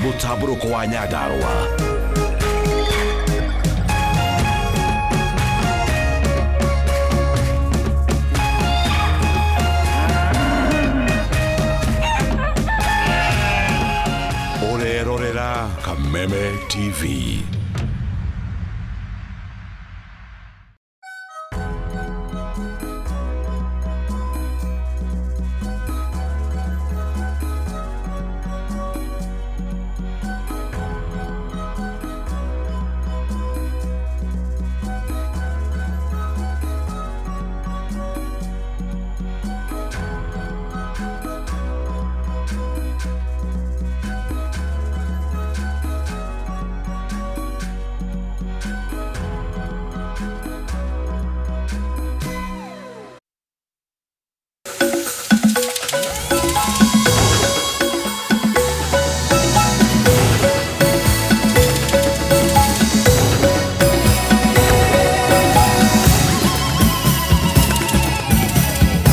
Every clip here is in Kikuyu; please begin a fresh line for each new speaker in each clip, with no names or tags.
Mũtambũrũko wa Nyandarũa. Ũrerorera Kameme TV.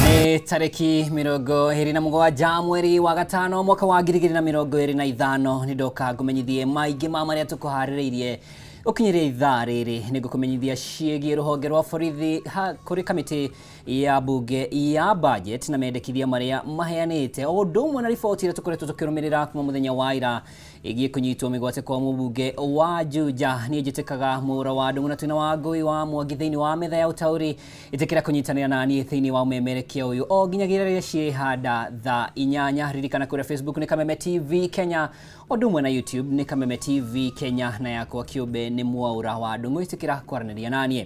Nĩ tarĩki 27 mweri wa gatano mwaka wa 2025. Nĩ ndoka ngũmenyithie maingĩ ma marĩa tũkũharĩrĩirie ũkinyĩria ithaa rĩrĩ. Nĩ ngũkũmenyithia ciĩgiĩ rũhonge rwa borithi kũrĩ kamĩtĩ ya bunge ya budget na mendekithia marĩa maheanĩte, o ũndũ ũmwe na riboti ĩrĩa tũkoretwo tũkĩrũmĩrĩra kuma mũthenya wa ira ĩgiĩ kũnyitwo mĩgwate kwa mũbunge wa Juja. Niĩ njĩtĩkaga Mũra wa Ndũng'ũ na twĩna wa Ngũi wa Mwangi thĩinĩ wa metha ya ũtaũri. Ĩtĩkĩra kũnyitanĩra na niĩ thĩinĩ wa ũmemerekia ũyũ o nginyagia rĩrĩa ciĩhanda thaa 8. Ririkana kũrĩa Facebook nĩ Kameme TV Kenya, ũndũ ũmwe na YouTube nĩ Kameme TV Kenya, na yakwa kĩũmbe nĩ Mwaũra wa Ndũng'ũ. Ĩtĩkĩra kwaranĩria na niĩ.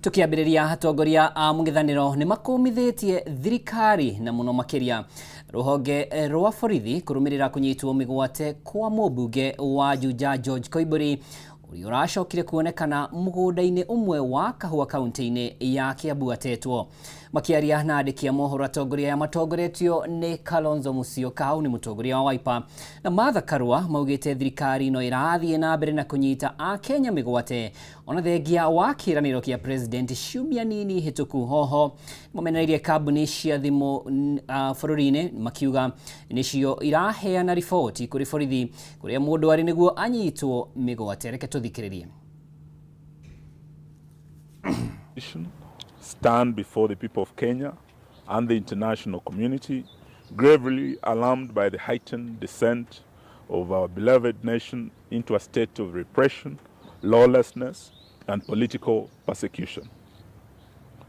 Tũkĩambĩrĩria, atongoria a mũng'ethanĩro nĩ makũmithĩtie thirikari na mũno makĩria rũhonge rwa borithi kũrũmĩrĩra kũnyitwo mĩgwate kwa mũmbunge wa Juja George Koimbũri, ũrĩa ũracokire kuonekana mũgũnda-inĩ ũmwe wa kahũa kaunti-inĩ ya Kiambu atetwo. Makĩaria na andĩki a mohoro, atongoria aya matongoretio nĩ Kalonzo Musyoka, nĩ mũtongoria wa Wiper, na Martha Karua maugĩte thirikari no ĩrathiĩ na mbere na kũnyita Akenya mĩgwate ona thengia wa kĩĩranĩro kĩa president ciumia nini hĩtũku. Hoho mamenereirie kambuni cia thimũ bũrũri-inĩ, makiuga nĩcio iraheana riboti kũrĩ borithi kũrĩa mũndũ arĩ nĩguo anyitwo mĩgwate. Reke tũthikĩrĩrie.
Stand before the people of Kenya and the international community, gravely alarmed by the heightened descent of our beloved nation into a state of repression, lawlessness, and political persecution.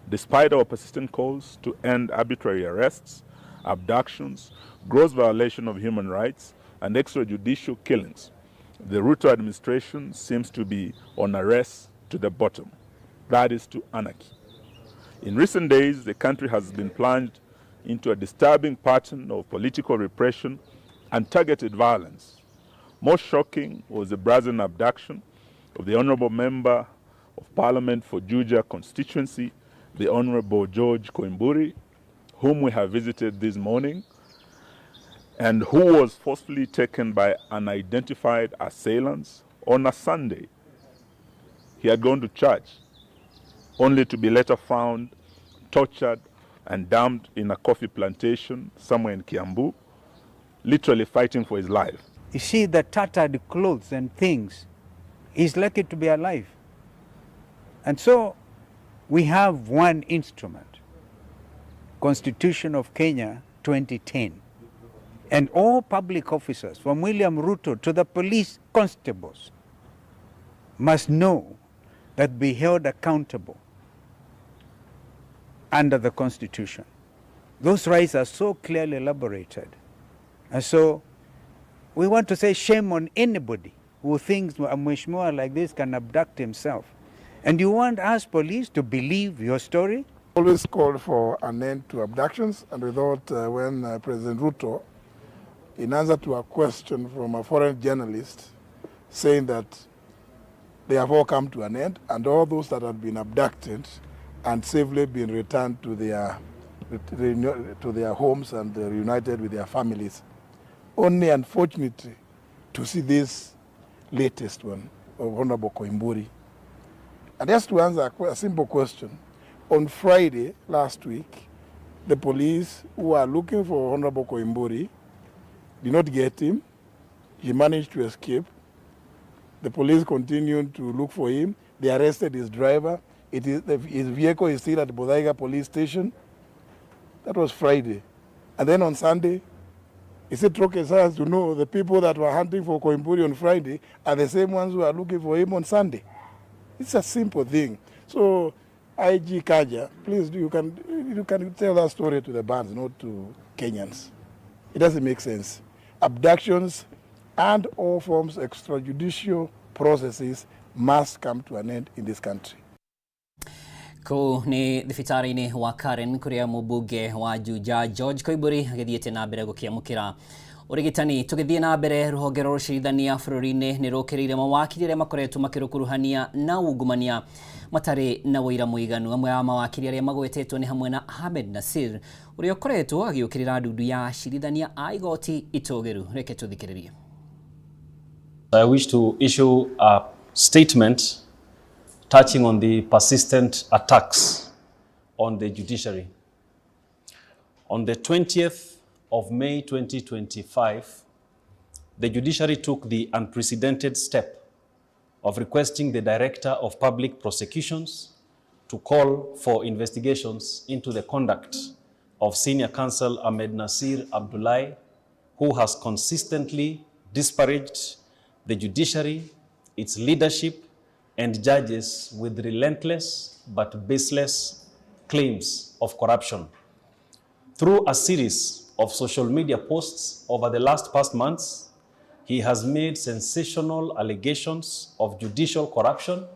Despite our persistent calls to end arbitrary arrests, abductions, gross violation of human rights, and extrajudicial killings, the Ruto administration seems to be on a race to the bottom, that is to anarchy. In recent days, the country has been plunged into a disturbing pattern of political repression and targeted violence. Most shocking was the brazen abduction of the Honorable Member of Parliament for Juja constituency, the Honorable George Koimburi, whom we have visited this morning, and who was forcefully taken by unidentified assailants on a Sunday. He had gone to church, only to be later found tortured and dumped in a coffee plantation somewhere in Kiambu, literally fighting for his life.
You see the tattered clothes and things. He's lucky to be alive. And so we have one instrument, Constitution of Kenya 2010. And all public officers, from William Ruto to the police constables, must know that be held accountable under the Constitution. Those rights are so clearly elaborated. And so we want to say shame on anybody who thinks a mheshimiwa like this can abduct himself. And you want us police to believe your story?
Always called for an end to abductions, and we thought when President Ruto, in answer to a question from a foreign journalist, saying that they have all come to an end, and all those that had been abducted and safely been returned to their homes and reunited with their families. Only unfortunately to see this latest one of Honorable Koimburi. And just to answer a simple question, on Friday last week, the police who are looking for Honorable Koimburi did not get him. He managed to escape. The police continued to look for him. They arrested his driver. His vehicle is still at Muthaiga police station. That was Friday. And then on Sunday, is it rocket science to know the people that were hunting for Koimburi on Friday are the same ones who are looking for him on Sunday? It's a simple thing. So, IG Kanja, please, you can tell that story to the bands, not to Kenyans. It doesn't make sense. Abductions and all forms of extrajudicial processes must come to an end in this country.
Kũu nĩ thibitarĩ-inĩ wa Karen kũrĩa mũmbunge wa Juja George Koimbũri agĩthiĩte na mbere gũkĩamũkĩra ũrigitani. Tũgĩthiĩ na mbere, rũhonge rwa ũcirithania bũrũri-inĩ nĩ rũkĩrĩire mawakiri arĩa makoretwo makĩrũkuruhania na ungumania matarĩ na ũira mũiganu. Amwe a mawakiri arĩa magwetetwo nĩ hamwe na Ahmed Nasir, ũrĩa ũkoretwo agĩũkĩrĩra ndundu ya acirithania a igoti itũgĩru. Reke tũthikĩrĩrie.
I wish to issue a statement touching on the persistent attacks on the judiciary. On the 20th of May 2025, the judiciary took the unprecedented step of requesting the Director of Public Prosecutions to call for investigations into the conduct of Senior Counsel Ahmednassir Abdullahi, who has consistently disparaged the judiciary, its leadership, and judges with relentless but baseless claims of corruption. Through a series of social media posts over the last past months, he has made sensational allegations of judicial corruption,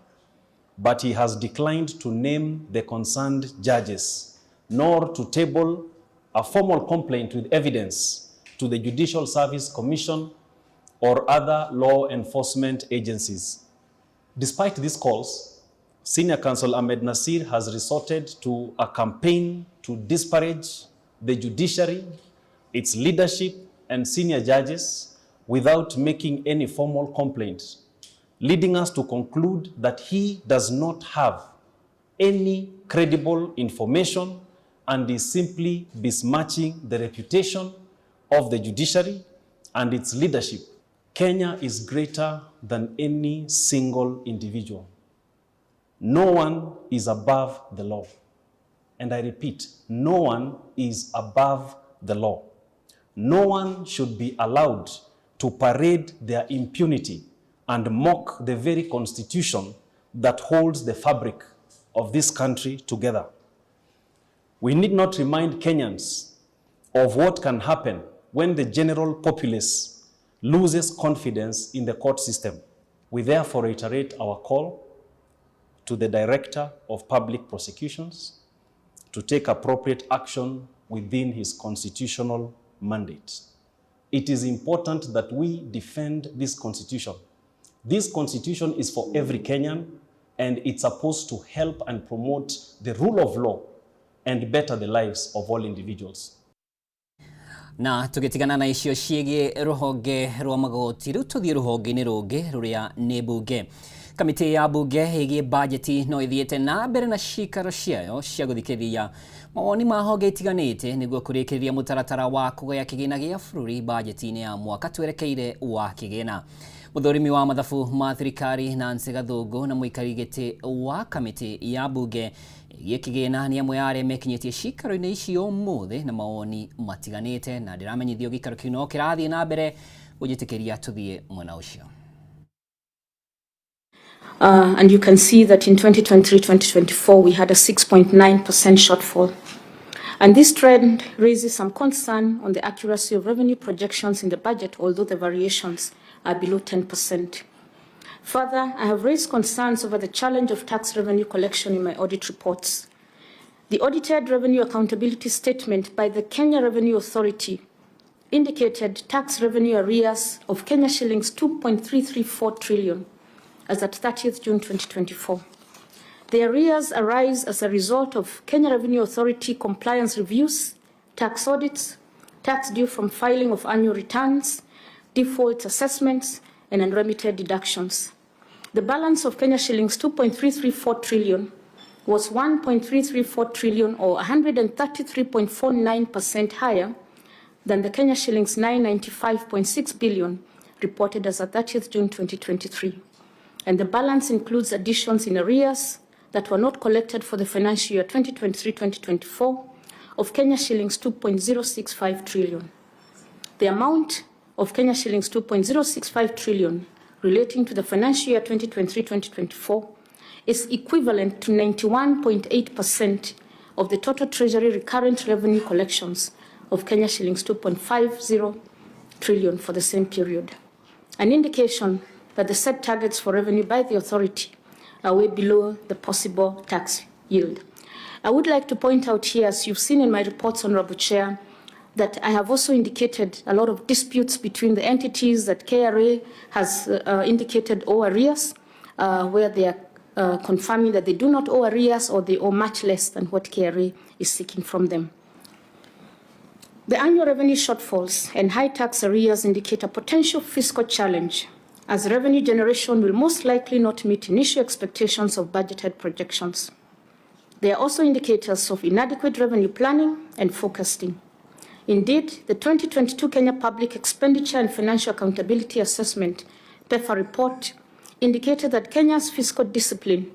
but he has declined to name the concerned judges, nor to table a formal complaint with evidence to the Judicial Service Commission or other law enforcement agencies. Despite these calls, Senior Counsel Ahmednassir has resorted to a campaign to disparage the judiciary, its leadership, and senior judges without making any formal complaint, leading us to conclude that he does not have any credible information and is simply besmirching the reputation of the judiciary and its leadership. Kenya is greater than any single individual. No one is above the law. And I repeat, no one is above the law. No one should be allowed to parade their impunity and mock the very constitution that holds the fabric of this country together. We need not remind Kenyans of what can happen when the general populace loses confidence in the court system. We therefore reiterate our call to the Director of Public Prosecutions to take appropriate action within his constitutional mandate. It is important that we defend this constitution. This constitution is for every Kenyan, and it's supposed to help and promote the rule of law and better the lives of all individuals.
Na tũgĩtigana na icio ciĩgiĩ rũhonge rwa magoti, rĩu tũthiĩ rũhonge-inĩ rũngĩ rũrĩa nĩ mbunge. Kamĩtĩ ya mbunge ĩgiĩ bajeti no ĩthiĩte na mbere na cikaro ciayo cia gũthikĩrĩria mawoni ma honge itiganĩte nĩguo kũrĩkĩrĩria mũtaratara wa kũgaya kĩgĩna gĩa bũrũri bajeti-inĩ ya mwaka twerekeire wa kĩgĩna. Mũthũrimi wa mathabu ma thirikari Nancy Gathũngũ na mũikari gĩtĩ wa kamĩtĩ ya mbunge ĩgiĩ kĩgĩna nĩ amwe a arĩa mekinyĩtie cikaro-inĩ icio ũmũthĩ na mawoni matiganĩte, na ndĩramenyithio gĩikaro kĩu no kĩrathiĩ na mbere gũnjĩtĩkĩria tũthiĩ mwena ũcio.
And you can see that in 2023-2024, we had a 6.9% shortfall. And this trend raises some concern on the accuracy of revenue projections in the budget, although the variations are below 10%. Further, I have raised concerns over the challenge of tax revenue collection in my audit reports. The audited revenue accountability statement by the Kenya Revenue Authority indicated tax revenue arrears of Kenya shillings 2.334 trillion as at 30th June 2024. The arrears arise as a result of Kenya Revenue Authority compliance reviews, tax audits, tax due from filing of annual returns, default assessments, and unremitted deductions. The balance of Kenya shillings 2.334 trillion was 1.334 trillion or 133.49% higher than the Kenya shillings 995.6 billion reported as at 30th June 2023. And the balance includes additions in arrears that were not collected for the financial year 2023-2024 of Kenya shillings 2.065 trillion. The amount of Kenya shillings 2.065 trillion relating to the financial year 2023-2024 is equivalent to 91.8% of the total Treasury recurrent revenue collections of Kenya shillings 2.50 trillion for the same period, an indication that the set targets for revenue by the authority are way below the possible tax yield. I would like to point out here, as you've seen in my reports, Honorable Chair, that I have also indicated a lot of disputes between the entities that KRA has indicated owe arrears, where they are confirming that they do not owe arrears or they owe much less than what KRA is seeking from them. The annual revenue shortfalls and high tax arrears indicate a potential fiscal challenge, as revenue generation will most likely not meet initial expectations of budgeted projections. They are also indicators of inadequate revenue planning and forecasting. Indeed, the 2022 Kenya Public Expenditure and Financial Accountability Assessment, PEFA report, indicated that Kenya's fiscal discipline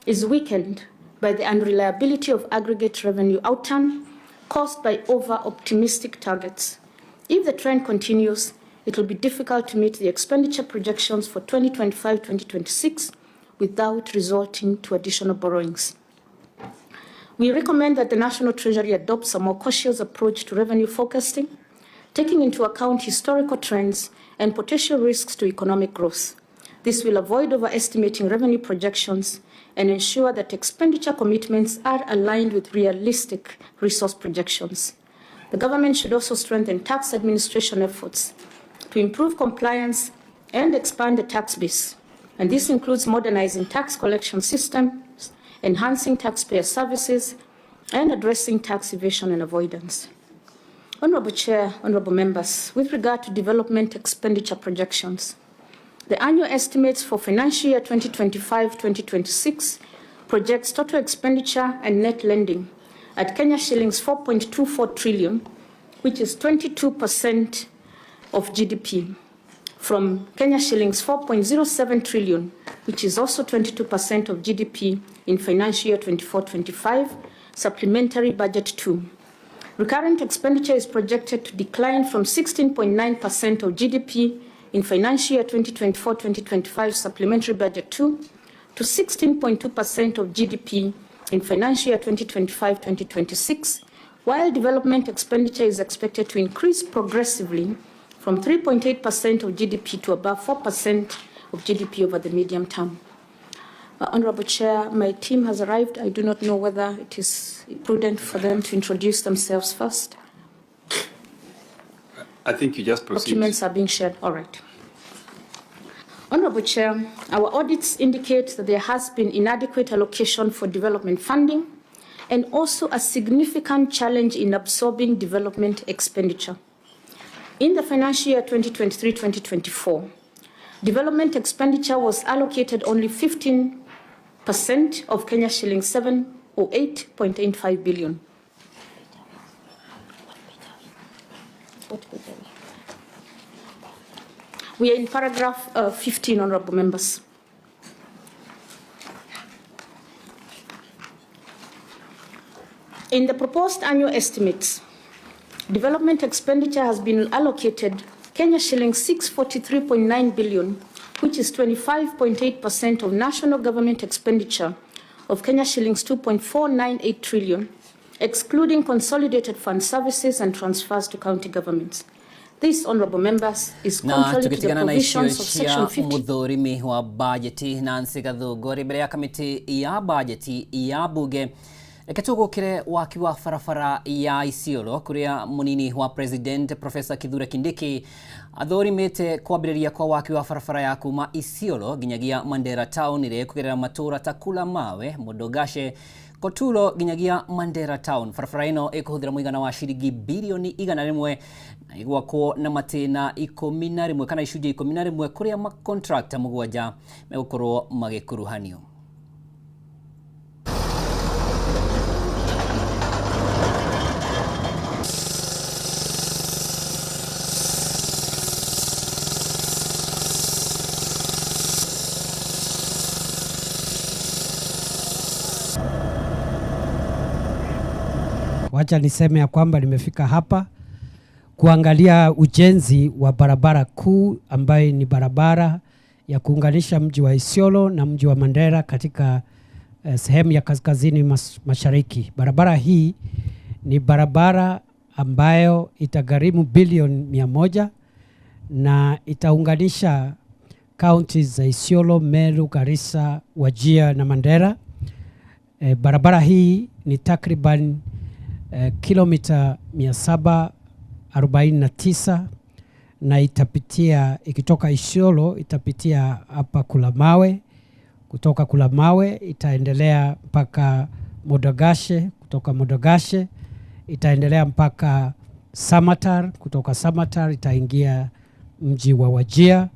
is weakened by the unreliability of aggregate revenue outturn caused by over-optimistic targets. If the trend continues, it will be difficult to meet the expenditure projections for 2025-2026 without resorting to additional borrowings. We recommend that the National Treasury adopts a more cautious approach to revenue forecasting, taking into account historical trends and potential risks to economic growth. This will avoid overestimating revenue projections and ensure that expenditure commitments are aligned with realistic resource projections. The government should also strengthen tax administration efforts to improve compliance and expand the tax base. And this includes modernizing tax collection systems, enhancing taxpayer services, and addressing tax evasion and avoidance. Honorable Chair, Honorable Members, with regard to development expenditure projections, the annual estimates for financial year 2025-2026 projects total expenditure and net lending at Kenya shillings 4.24 trillion, which is 22% of GDP, from Kenya shillings 4.07 trillion, which is also 22% of GDP in financial year 24-25, supplementary budget 2. Recurrent expenditure is projected to decline from 16.9% of GDP in financial year 2024-2025 supplementary budget 2 to 16.2% of GDP in financial year 2025-2026, while development expenditure is expected to increase progressively from 3.8% of GDP to above 4% of GDP over the medium term. Honorable Chair, my team has arrived. I do not know whether it is prudent for them to introduce themselves first.
I think you just proceed.
Documents are being shared. All right. Honorable Chair, our audits indicate that there has been inadequate allocation for development funding and also a significant challenge in absorbing development expenditure. In the financial year 2023-2024, development expenditure was allocated only 15% of Kenya shillings 708.85 billion. We are in paragraph 15, honorable members. In the proposed annual estimates, development expenditure has been allocated Kenya shillings 643.9 billion, which is 25.8% of national government expenditure of Kenya shillings 2.498 trillion, excluding consolidated fund services and transfers to county governments. This, honorable members, is
na
contrary to the
tugitigana na icio
provisions of
cia
section 50.
muthurimi wa bajeti Nancy Gathungu mbere ya kamiti ya bajeti ya bunge. Reke tugukire waki wa barabara ya Isiolo kuria munini wa president Professor Kithure Kindiki athurimite kwambiriria kwa waki wa barabara ya kuma Isiolo nginyagia Mandera town ire kugerera matura ta Kula Mawe, Modogashe, Kotulo nginyagia Mandera town. Barabara ino ikuhuthira muigana wa ciringi bilioni 100 na igwakwo na matina 11 kana icunjĩ 11 kuria makontrakta 7 megukorwo magikuruhanio.
Wacha niseme ya kwamba nimefika hapa kuangalia ujenzi wa barabara kuu ambayo ni barabara ya kuunganisha mji wa Isiolo na mji wa Mandera katika sehemu ya kaskazini mashariki. Barabara hii ni barabara ambayo itagharimu bilioni 100 na itaunganisha kaunti za Isiolo, Meru, Garissa, Wajir na Mandera. Barabara hii ni takriban kilomita 749 na itapitia, ikitoka Isiolo itapitia hapa Kulamawe, kutoka Kulamawe itaendelea mpaka Modogashe, kutoka Modogashe itaendelea mpaka Samatar, kutoka Samatar itaingia mji wa Wajir,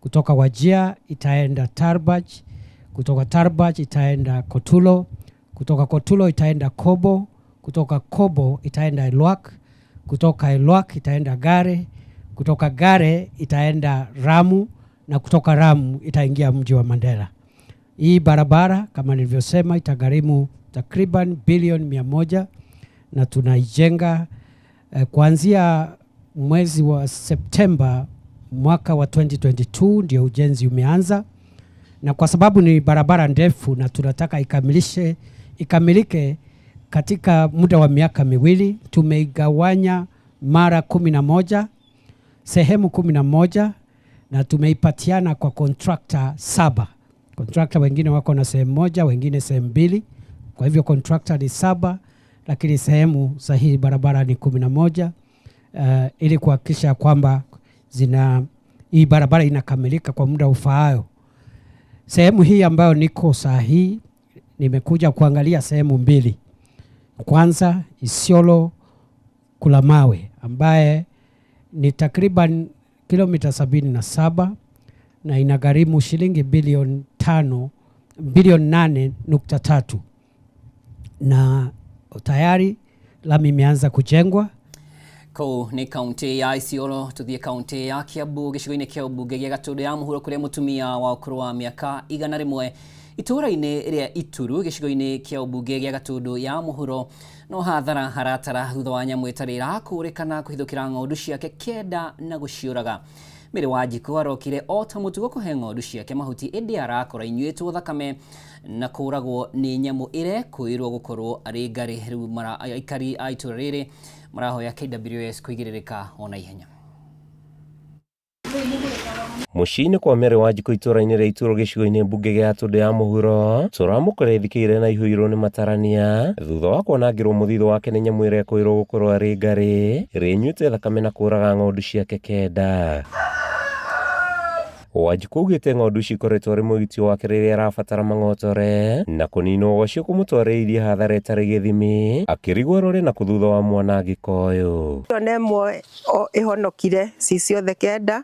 kutoka Wajir itaenda Tarbaj, kutoka Tarbaj itaenda Kotulo, kutoka Kotulo itaenda Kobo, kutoka Kobo itaenda Elwak, kutoka Elwak itaenda Gare, kutoka Gare itaenda Ramu na kutoka Ramu itaingia mji wa Mandera. Hii barabara kama nilivyosema itagharimu takriban bilioni 100 na tunaijenga kuanzia mwezi wa Septemba mwaka wa 2022 ndio ujenzi umeanza, na kwa sababu ni barabara ndefu na tunataka ikamilike katika muda wa miaka 2, tumeigawanya mara 11, sehemu 11, na tumeipatiana kwa contractor 7. Contractor wengine wako na sehemu moja, wengine sehemu 2. Kwa hivyo contractor ni 7, lakini sehemu za hii barabara ni 11, ili kuhakikisha kwamba hii barabara inakamilika kwa muda ufaao. Sehemu hii ambayo niko saa hii nimekuja kuangalia sehemu 2. Kwanza Isiolo Kulamawe ambaye ni takriban kilomita 77 na inagharimu shilingi bilioni tano, bilioni 8.3, na tayari lami imeanza kujengwa.
Kũu nĩ kaunti ya Isiolo. Tuthiĩ kaunti ya Kiambu gĩcigo-inĩ kĩa ũmbunge gĩa Gatũndũ ya mũhuro kũrĩa mũtumia wa ũkũrũ wa mĩaka 101 itũũra-inĩ rĩa Ituru gĩcigo-inĩ kĩa ũmbunge gĩa Gatũndũ ya mũhuro no hathara haratara thutha wa nyamũ ĩtarĩ ĩrakũrĩkana kũhithũkĩra ng'ondu ciake 9 na gũciũraga. Mary Wanjikũ arokire o ta mũtugo kũhe ng'ondu ciake mahuti ĩndĩ arakora inyuĩtwo thakame na kũragwo nĩ nyamũ ĩrekũĩrwo gũkorwo arĩ ngarĩ. Rĩu aikari a itũũra rĩrĩ marahoya KWS kũigĩrĩrĩka ona ihenya.
Mũciĩ-inĩ kwa Mary Wanjikũ itũũra-inĩ rĩa Ituro gĩcigo-inĩ mbunge gĩa Gatũndũ ya mũhuro tũramũkora ĩthikĩire na ihũirwo nĩ matarania thutha wa kwanangĩrwo mũthithũ wake nĩ nyamũ ĩrekũĩrwo gũkorwo arĩ ngarĩ ĩrĩa ĩnyuĩte thakame na kũraga ng'ondu ciake 9. Wanjikũ augĩte ng'ondu cikoretwo arĩ mwĩgitio wake rĩrĩa arabatara mang'otore na kũninwo gwacio kũmũtwarĩirie hathara ĩtarĩ gĩthimi akĩrigwo arore na kũ thutha wa mwanangĩko ũyũ.
Ona ĩmwe ĩhonokire ci ciothe 9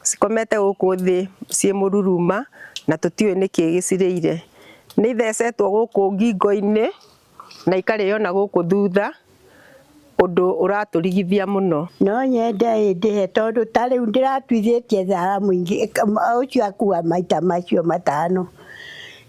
cikomete gũkũ thĩ ciĩ mũruruma na tũtiũĩ nĩkĩ gĩcirĩire. Nĩ ithecetwo gũkũ ngingo-inĩ na ikarĩo na gũkũ thutha, ũndũ ũratũrigithia mũno.
No nyende ĩndĩhe tondũ ta rĩu ndĩratuithĩtie thara mũingĩ, ũcio akua maita macio 5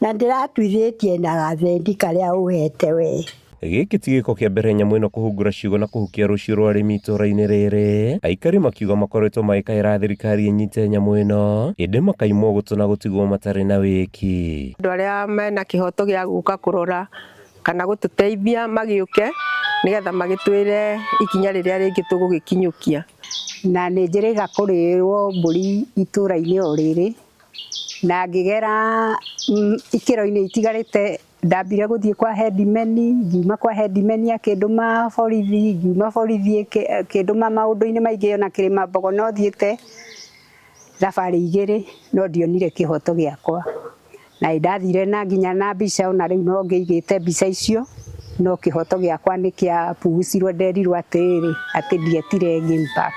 na ndĩratuithĩtie na gathendi karĩa ũhete we.
Gĩkĩ ti gĩko kĩa mbere nyamũ ĩno kũhungura ciugo na kũhukia rũciũ rwa arĩmi itũũra-inĩ rĩrĩ. Aikari makiuga makoretwo magĩkaĩra thirikari ĩnyite nyamũ ĩno ĩndĩ makaimwo gũtũ na gũtigwo matarĩ na wĩki.
Andũ arĩa mena kĩhoto gĩa gũka kũrora kana gũtũteithia magĩũke nĩgetha magĩtwĩre ikinya rĩrĩa rĩngĩ tũgũgĩkinyũkia.
Na nĩ njĩrĩga kũrĩrwo mbũri itũũra-inĩ o rĩrĩ na ngĩgera ikĩro-inĩ itigarĩte. Ndambire gũthiĩ kwa headman, ngiuma kwa headman akĩndũma borithi, ngiuma borithi akĩndũma maũndũ-inĩ maingĩ ona Kĩrĩma Mbogo no thiĩte thabarĩ 2 no ndionire kĩhoto gĩakwa. Na nĩndathire na nginya na mbica ona rĩu no ngĩigĩte mbica icio no kĩhoto gĩakwa nĩ kĩapugucirwo, nderirwo atĩrĩrĩ atĩ ndietire game park,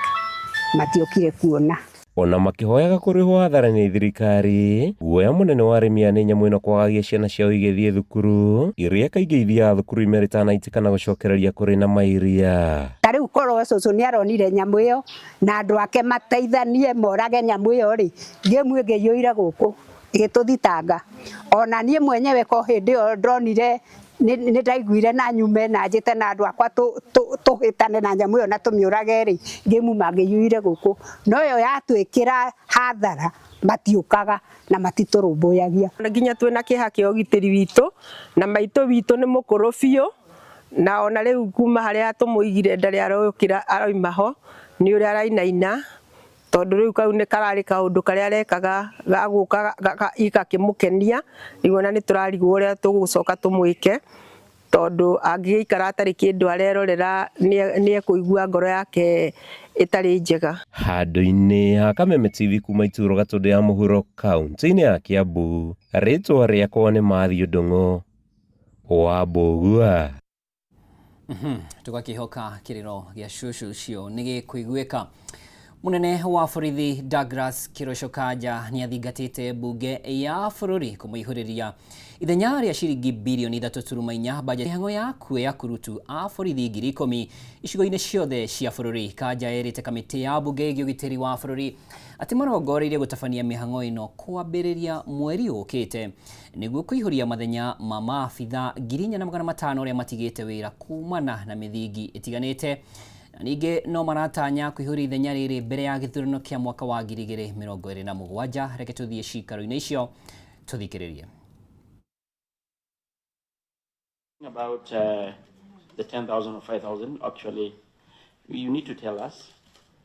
matiokire kuona.
Ona makĩhoyaga kũrĩhwo hathara nĩ thirikari, guoya mũnene wa arĩmi aya nĩ nyamũ ĩno kwagagia ciana ciao igĩthiĩ thukuru iria kaingĩ ithiaga thukuru imerĩte kana gũcokereria kũrĩ na mairia.
Ta rĩu korwo cũcũ nĩ aronire nyamũ ĩyo na andũ ake mateithanie morage nyamũ ĩyo rĩ, ngĩmu ĩngĩ iyũire gũkũ ĩgĩtũthitanga. Ona niĩ mwenyewe ko hĩndĩ ĩyo ndonire Nĩ ndaiguire na nyume na njĩte na andũ akwa tũhĩtane na nyamũ ĩyo na tũmĩũrage rĩ, ngĩmuma ngĩiyũire gũkũ. No yo yatwĩkĩra hathara, matiũkaga na matitũrũmbũyagia.
Nginya twĩna kĩeha kĩa ũgitĩri witũ, na maitũ witũ nĩ mũkũrũ biũ, na ona rĩu kuma harĩa tũmũigire ndarĩ arokĩra aroima ho, nĩ ũrĩa arainaina, tondũ rĩu kau nĩ kararĩ kaũndũ karĩa arekaga ga gũka igakĩmũkenia. Rĩu ona nĩ tũrarigwo ũrĩa tũgũcoka tũmwĩke, tondũ angĩgĩikara atarĩ kĩndũ arerorera nĩ ekũigua ngoro yake ĩtarĩ njega.
Handũ-inĩ ha Kameme TV kuma Ituro Gatũndũ ya Mũhuro kaunti-inĩ ya Kiambu, rĩtwa rĩakwa nĩ Matthew Ndung'u wa Mbũgua.
Tũgakĩhoka kĩrĩro gĩa cũcũ ũcio nĩ gĩkũiguĩka. Mũnene wa borithi Douglas Kĩroco Kanja nĩ athingatĩte mbunge ya bũrũri kũmũihũrĩria ithenya rĩa ciringi birioni 3.4 bajeti mĩhang'o ya kuoya kurutu a borithi 10,000 icigo-inĩ ciothe cia bũrũri. Kanja erĩte kamĩtĩ ya mbunge ĩgiĩ ũgitĩri wa bũrũri atĩ marongoreirie gũtabania mĩhang'o ĩno kwambĩrĩria mweri ũkĩte nĩguo kũihũria mathenya ma maabitha 4,500 arĩa matigĩte wĩra kumana na mĩthingi ĩtiganĩte. Na ningĩ no maratanya kũihũria ithenya rĩrĩ mbere ya gĩthurano kĩa mwaka wa 2027. Reke tũthiĩ cikaro-inĩ icio tũthikĩrĩrie.
About the 10,000 or 5,000, actually, you need to tell us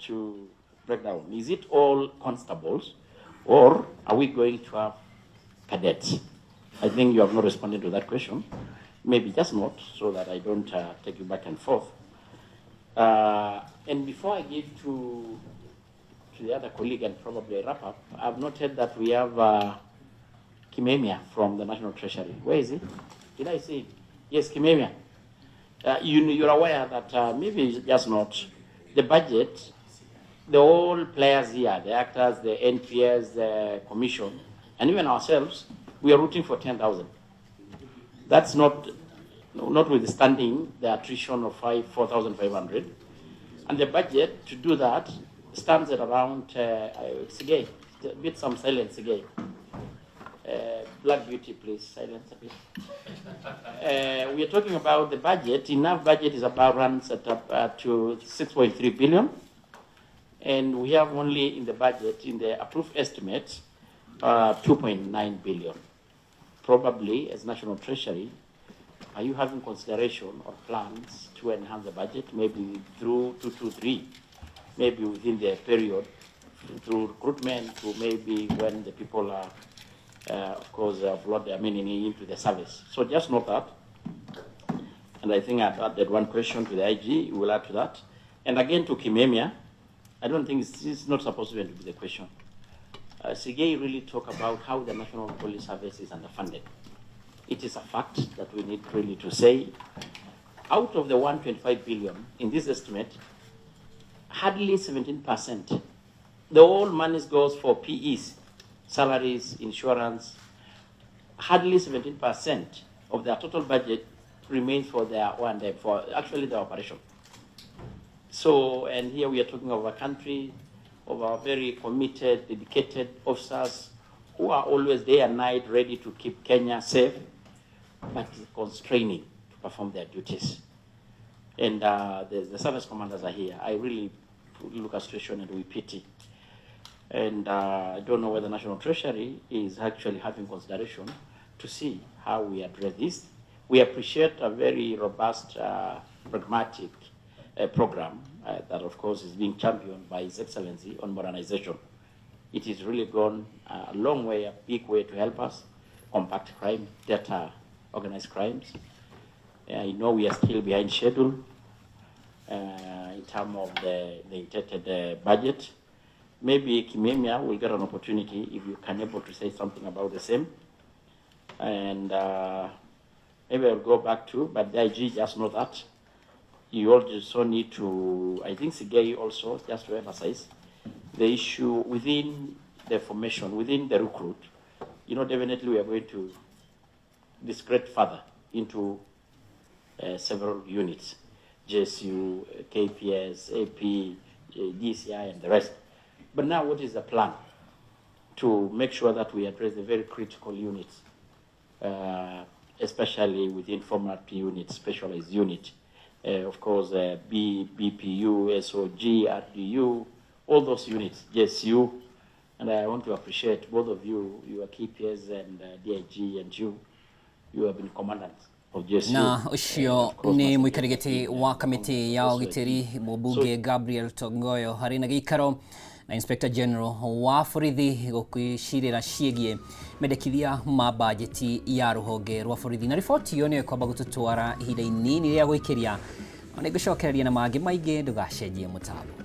to break down. Is it all constables or are we going to have cadets? I think you have not responded to that question. Maybe just not, so that I don't take you back and forth. And before I give to the other colleague and probably wrap up, I've noted that we have Kimemia from the National Treasury. Where is he? Did I see him? Yes, Kimemia. You're aware that maybe just not the budget, the all players here, the actors, the NPS, the commission, and even ourselves, we are rooting for 10,000. That's notwithstanding the attrition of 4,500. And the budget to do that stands at around, Sigei, a bit some silence, Sigei. Black Beauty, please, silence a bit. We are talking about the budget. Enough budget is about runs at up to 6.3 billion. And we have only in the budget, in the approved estimates, 2.9 billion. Probably, as National Treasury, are you having consideration or plans to enhance the budget, maybe through 223, maybe within the period, through recruitment, to maybe when the people are, of course, brought their meaning into the service. So just note that. And I think I've added one question to the IG, we will add to that. And again to Kimemia, I don't think it's not supposed to be the question. Sigei really talk about how the National Police Service is underfunded. It is a fact that we need really to say. Out of the 125 billion in this estimate, hardly 17%. The whole money goes for PEs, salaries, insurance. Hardly 17% of their total budget remains for their O&M, for actually their operation. So, and here we are talking of a country, of our very committed, dedicated officers who are always day and night ready to keep Kenya safe, but constraining to perform their duties. And the service commanders are here. I really look at the situation and we pity. And I don't know whether National Treasury is actually having consideration to see how we address this. We appreciate a very robust, pragmatic program that, of course, is being championed by His Excellency on modernization. It has really gone a long way, a big way to help us combat crime, data, organized crimes. I know we are still behind schedule in terms of the intended budget. Maybe Kimemia will get an opportunity if you can able to say something about the same. And maybe I'll go back to, but the IG just know that. You also need to, I think Sigei also, just to emphasize, the issue within the formation, within the recruit, you know, definitely we are going to discrete further into several units, JSU, KPS, AP, DCI, and the rest. But now what is the plan to make sure that we address the very critical units especially within former P unit, specialized unit. Of course, B, BPU, SOG, RDU, all those units, JSU. And I want to appreciate both of you, your KPS and DIG and you, you have been commandants of JSU.
Na ũcio nĩ mũikarĩri gĩtĩ wa kamĩtĩ ya ũgitĩri mũmbunge Gabriel Tongoyo harĩ na gĩikaro na Inspector General wa borithi gũkwĩcirĩra ciĩgiĩ mendekithia ma bajeti ya rũhonge rwa borithi. Na riboti ĩyo nĩyo ĩkwamba gũtũtwara ihinda inini rĩa gwĩkĩria, na nĩngũcokereria na mangĩ maingĩ, ndũgacenjie mũtambo.